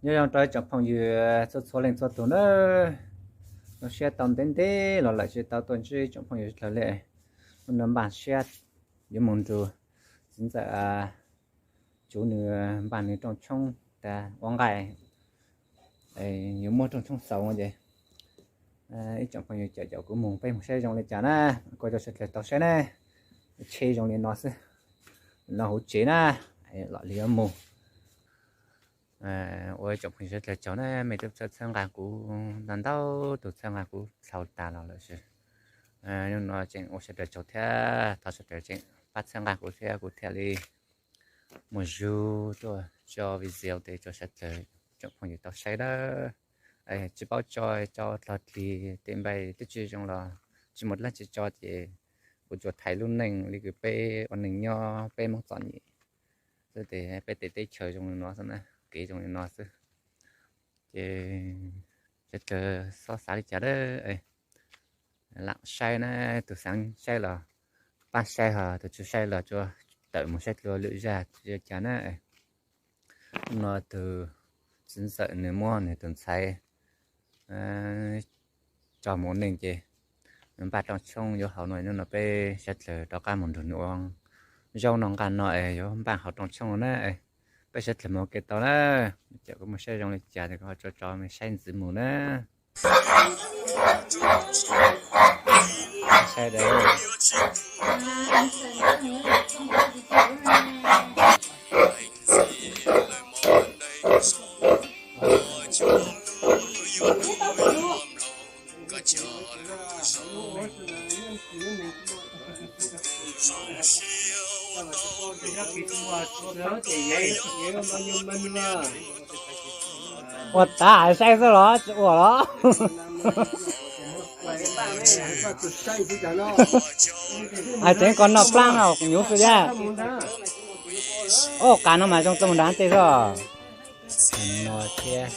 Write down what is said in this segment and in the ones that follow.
Nyob zoo rau ib tsoom phooj ywg txhua txhua leej txhua tus na. Zoo siab tau ntev ntev los lawm tsis tau tuaj ntsib ib tsoom phooj ywg sawv daws li. Hnub no npaj siab yuav mus nrug txiv ntxawm Tsuv nws npaj nws rooj tshoob tas ua nqaij, yuav muab rooj tshoob xaus ces ib tsoom phooj ywg caum caum kuv mus, peb mus saib zoo li cas na. Kuv coj sawv daws tau saib na. Tsheb zoo li no xwb, no hauv tsev na, los li yuav mus. Ua ib tsoom phooj ywg sawv daws tsaug na, mej tub txhawb nqa kuv, ntau ntau tus txhawb nqa kuv dhau tas los lawm. Hnub no tseem ua sawv daws tsaug thiab, thov sawv daws tseem pab txhawb nqa kuv thiab, kuv thiaj li muaj zug tuaj tso video tes tso sawv daws tsoom phooj ywg tau saib na. Tsis paub tso, tso dlog dlig tej npaim twb tsis zoo los tsis muaj dlaab tsi tso ces kuv tsuas thaij lub neej li kws peb ua neej nyob peb Hmoob txom nyem xwb, tes peb tej teb chaws zoo li no xwb na, kev zoo li no xwb. Ces sawv daws xob xav li cas na, lam saib na, tus xaav saib los pab saib, ho tus tsis saib los tsuas tawm mus saib dlua lwm zaj li cas na. Hnub no tus txiv ntxawm nws muab nws tus ntxhais tso mus ua neej ces nws npaj rooj tshoob yuav haus no, hnub no peb sawv daws rov qab mus nrug nws ua zaub noj nqaj no es yuav npaj haus rooj tshoob no na. Peb sawv daws mus ua ke tau na, ces kuv muaj siab zoo li cas ces kuv ho tso tso mej saib ntxiv mus na. Saib da. Ua tav hais saib xwb los tsis ua los? Hais tseev koj noj plaab no kuv nyuv xwb yaj. Ua qas no mas zoo txog mus nrad tej xwb. No thiab.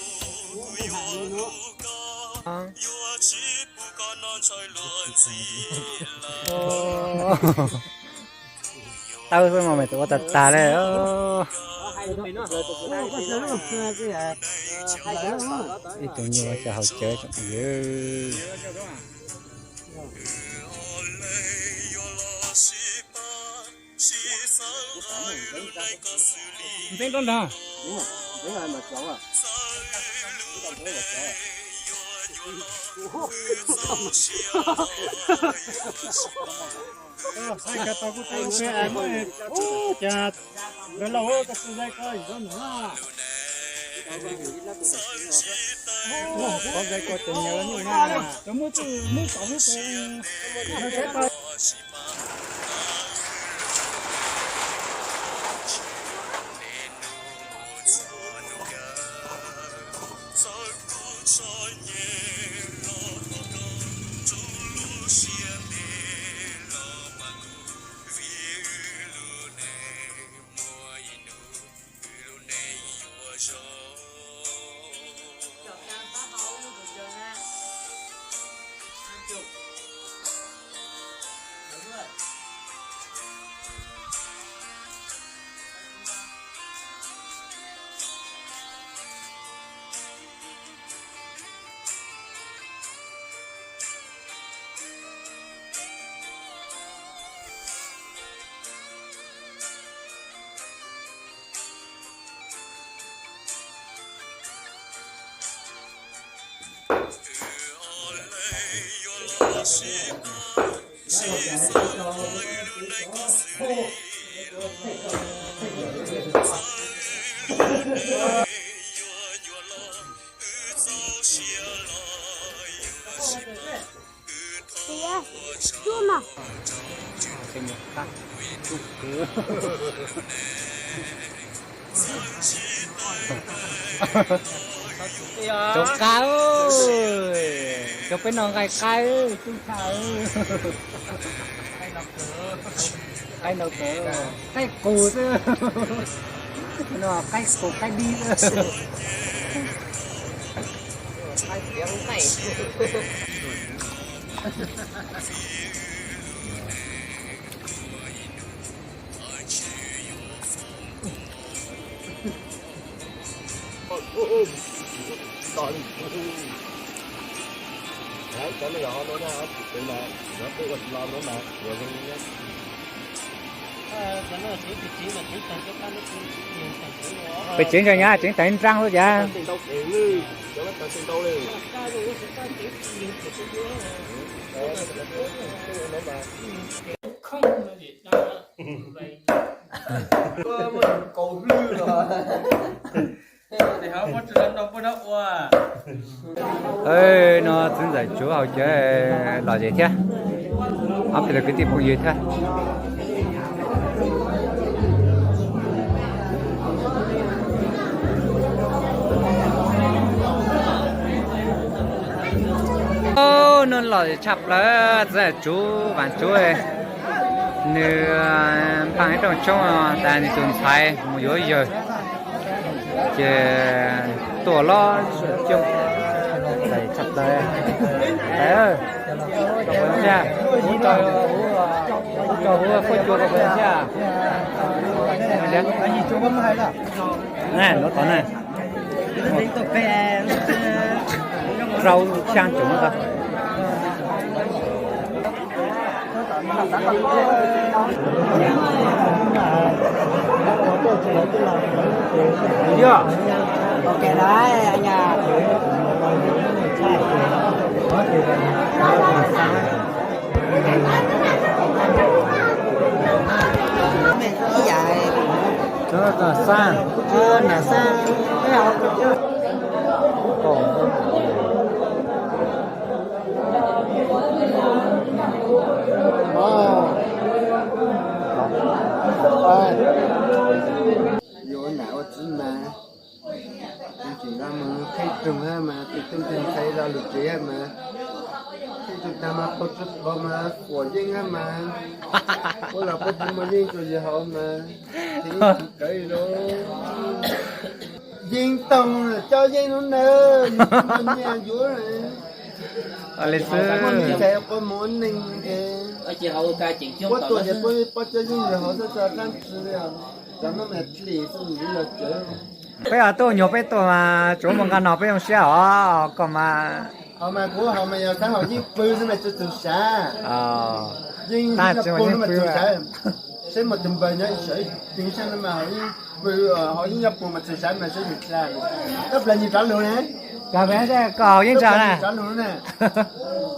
Tawb xwb mas mej tus ua tag tag li. Ib tug nyuj ua cas haus cawv tsoom phooj ywg. Ntxeev rau nrad. Hais cas tau kuj tau ua pem muab, cas nkawd laus koj tsis zais ko zoo na. Qhov zais ko ces nyias nyuj na, cov muab txwj muab tau xwb. Tias, cua mas. Cov qab, cov peb no nqaij qaib tub tshaj. Qaib no kawg, qaib qus xwb. No qaib qus qaib dib xwb. Qaib tiav nqaij. Peb tsev ntawd nyab tsev teev nrab xwb cas. No txiv ntxawm Tsuv hauv cawv lom zem thiab, ob peb tug kwv tij phooj ywg thiab. Noj lom zem tshaj plaws, txiv ntxawm Tsuv, Vaas Tsuv, nws npaj ib rooj tshoob tas nws tus ntxhais mus yuav yawg, ces tuaj los coob, tshaj plaws. Ntxhais, kuv tso huv fuab cua rau kuv thiab. Nuav tod na, rau xyaa tsoom no tod. Yuav nam ua txiv mas, tseem los mus qhib rooj hab mas, tus tub tus ntxhais los lug tsev hab mas, qhib rooj tag mas qhov tsuag qhov mas fuam yeeb hab mas, ua los puab tsis muaj yeeb rua yawg haus mas, tseem tsis kawv li lauj. Yeeb toog coj yeeb lub nawb, yus tsis muaj nyiaj yuav. Li xwb. Muaj ntxhais quas mus ua neeg ces puab tuaj ces puab coj yeeb yawg haus xwb, tsis qab ntsis li os. Cov no mas dlim xwb, yus los cawv. Peb tuaj nyuag peb tuaj mas tsuav muaj nqaj no peb zoo siab os, koj mas. Haus mas kuv haus mas yog xav haus yeeb pw xwb mas tsis txug sav. Yeeb tab tsis haus yeeb pw mas txug sav. Saib muaj tus npawg nyob ib sawv ceev sab no mas haus yeeb pw, haus yeeb nyob puag mas txug sav mas saib yus tsa. Koj plas nyig rov lug na. Koj haus yeeb tsa na.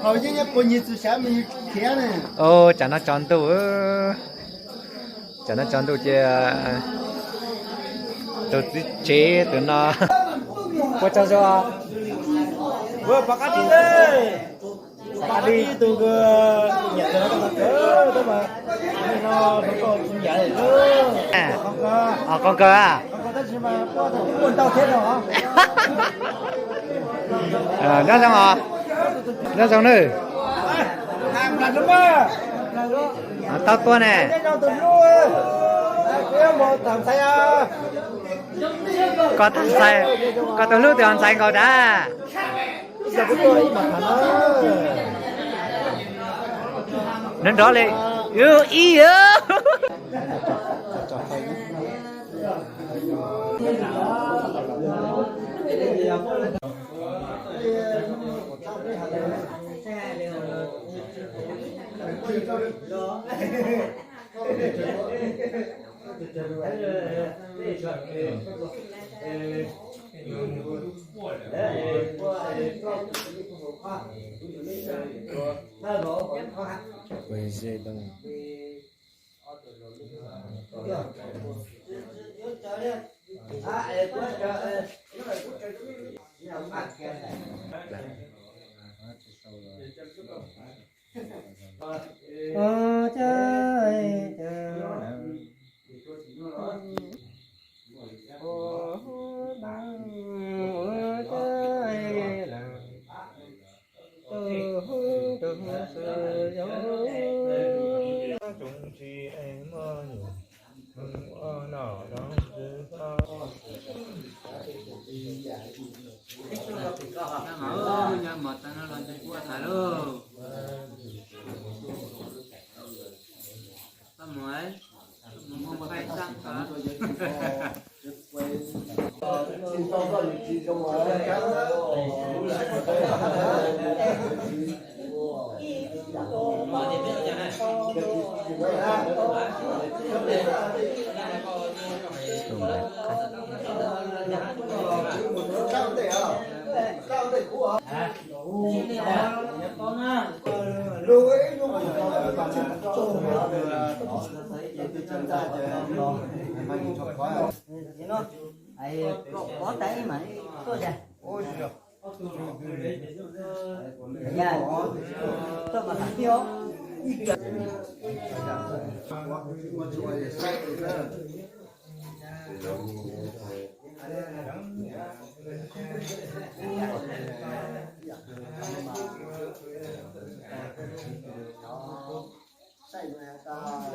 Haus yeeb nyob puag nyig txug sav mas yus khiav na. Tsam no tsaus ntuj, tsam no tsaus ntuj ces tus txiv tsev tus no puas tsaug zog. Pov qab tij, pov qab tij tus nyiam tus no, qhov kawg. Nyob zoo os, nyob zoo nawb. Tau tuaj ne. Koj tus hlub tus ntxhais nkaus tas. Nrov nrov li.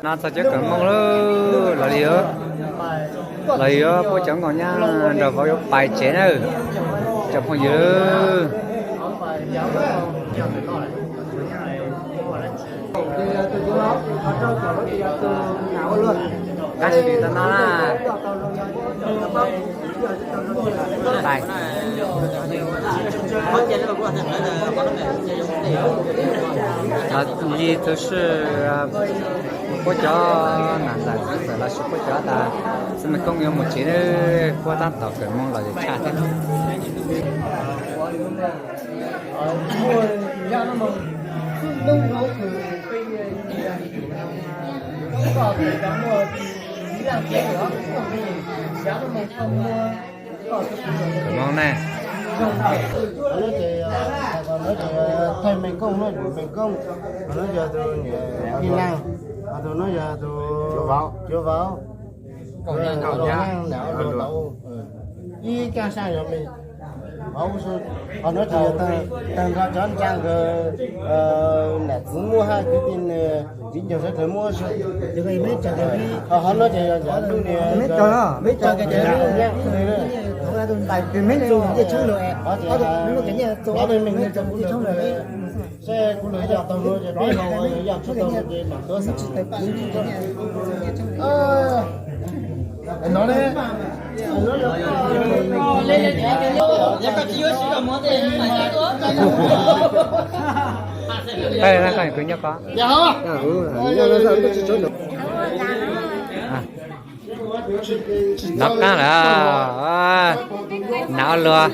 No txog cov kawm moo lawm, los li yuav, los yuav puab cov nkauj nyab nrog vauv yuav pais tsev na, cov phooj ywg. Tab sis tau no na. Li tus sis puab cov nam ntxawm xeeb ntxwm los sis puab cov tas xib me koob yuav mus tsev, puab tab tom kawm moo los tshaj thiab. Kawm moo ne. Thawj me koob, me koob, no yog tus niam phi na, tus no yog tus cuav vauv. Ib kaaj sab yog me, qhov no ces yog tag nrho cov ntsa nkawd nam txiv muaj hab kwv tij nws txiv ncaug sawv daws muaj. Qhov no ces yog cov lub niag, seb kuv lwm yog tau no ces peb ho yog tsis tau no ces mam tuav xeem. No ne, nov qaab lawm, nav luag.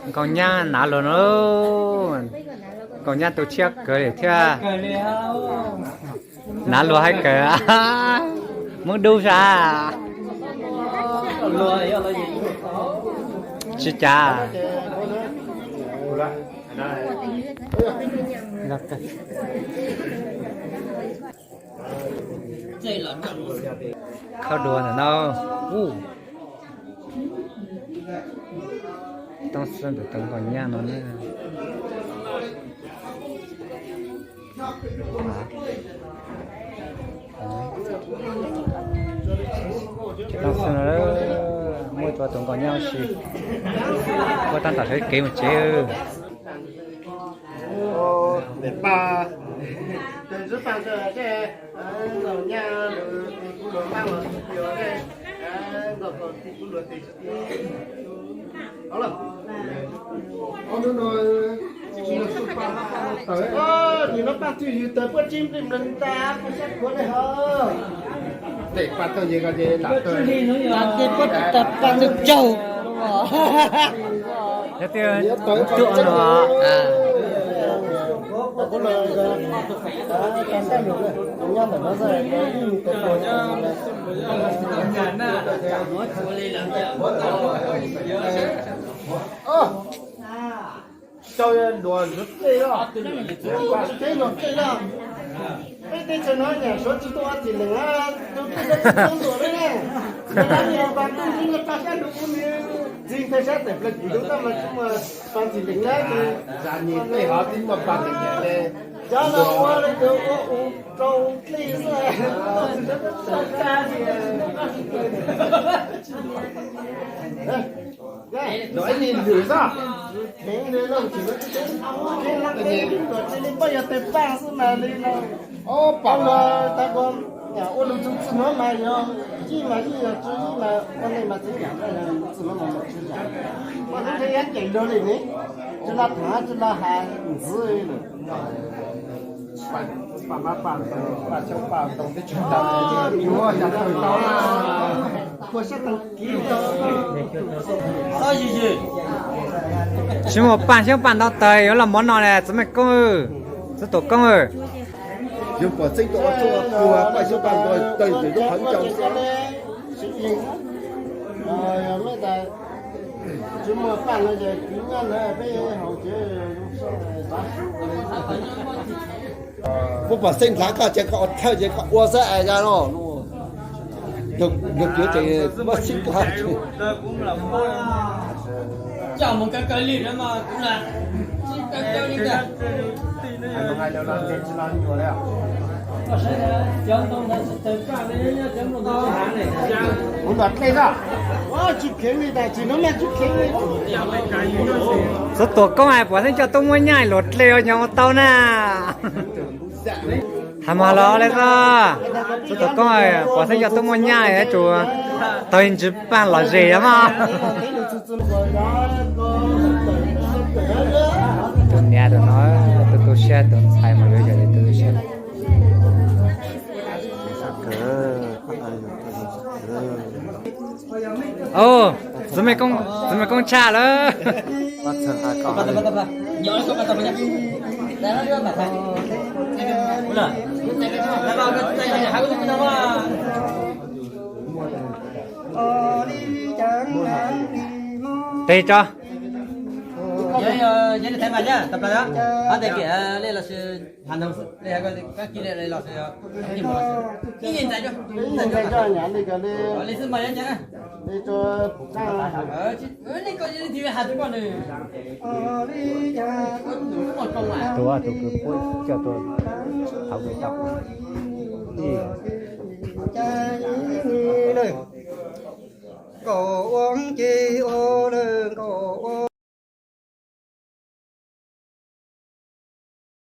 Nkauj nyab nav luag no, nkauj nyab tu tshiab kawg li thiab. Nav luag hab kawg, muab dub sab. Tsis cas. Khawb dua ntawm no. Tooj Xwb ntawm tus nkauj nyab no na. Tooj Xwb no, muaj tua tus nkauj nyab si, muaj tab tom sawv kev mus tsev. Tes paj, tes ntsuj paj ntawd, tej nkauj nyab kuj luag paj los tsis pom, nkauj kaus tij kuj luag tes tsis pom. Nim no paj twg yws tawg puab tsib nplig mloog tas kuv sab khuav le hos. Tes paj tawg yws ko ces lam tawg. Tes puab tawg paj tawg caug. Yog tias tuaj no. Tsis tau luag ntxuav dlej os, tsis tau luag dlej os. Peb teb chaws no nyam suav tsis tuaj ua txiv lees, tus twg tsis tuaj ntuas li ne. Yog dab li pas ntuj ntuj nyob paj sab ntuj ub nws ntxig ntawg sab tawm plaws kuv tus tab mas tsis muaj pas txiv lees na. Zam nyis tej hov tib muaj pas txiv lees li. Cov no ua li tus ua ua rau dlej xwb. Los ib nig lwm xwb. Kheev li no tsis, kheev li poj yog tes paj xwb mas li no. Pom los tas ko, ua lus txug txij nuav mas yog yij mas yij, yog tsi yij mas ua neej mas txiv yam, txij nuav mas mus tsis yam. Poj ntxoog ntshe yeej ceem dua li ne, tsi los tham tsi los has ntxiv lawm. Tsis muaj paj xyoob paj ntau tawg yuav los muab no ne, txiv me koob, txiv tuam koob. Yog pom xeeb tuaj ua tshuaj pua paj xyoob paj ntau tawg ces lub qhov ncauj. Muab pom xeeb hlaav koj ces koj ua thawj ces koj ua xwb es ya no. Yog kiag ces muab xeeb koj. Txiv tuam koob hais pom xeeb coj tuaj muab nyaj luam dle os, nyob ua tau na. Hais mas los li xwb, txiv tuam koob pom xeeb coj tuaj muab nyaj es tsuas tau ib ntsis paj lom zem os mas. Tus niam tus no, tus tu siab, tus ntxhais mas yuav yog li tus tu siab. Txiv me koob, txiv me koob tshaj lawm. Tes tso. Tus, tus kwv pub coj tuaj thaum tau. Kaum ua ci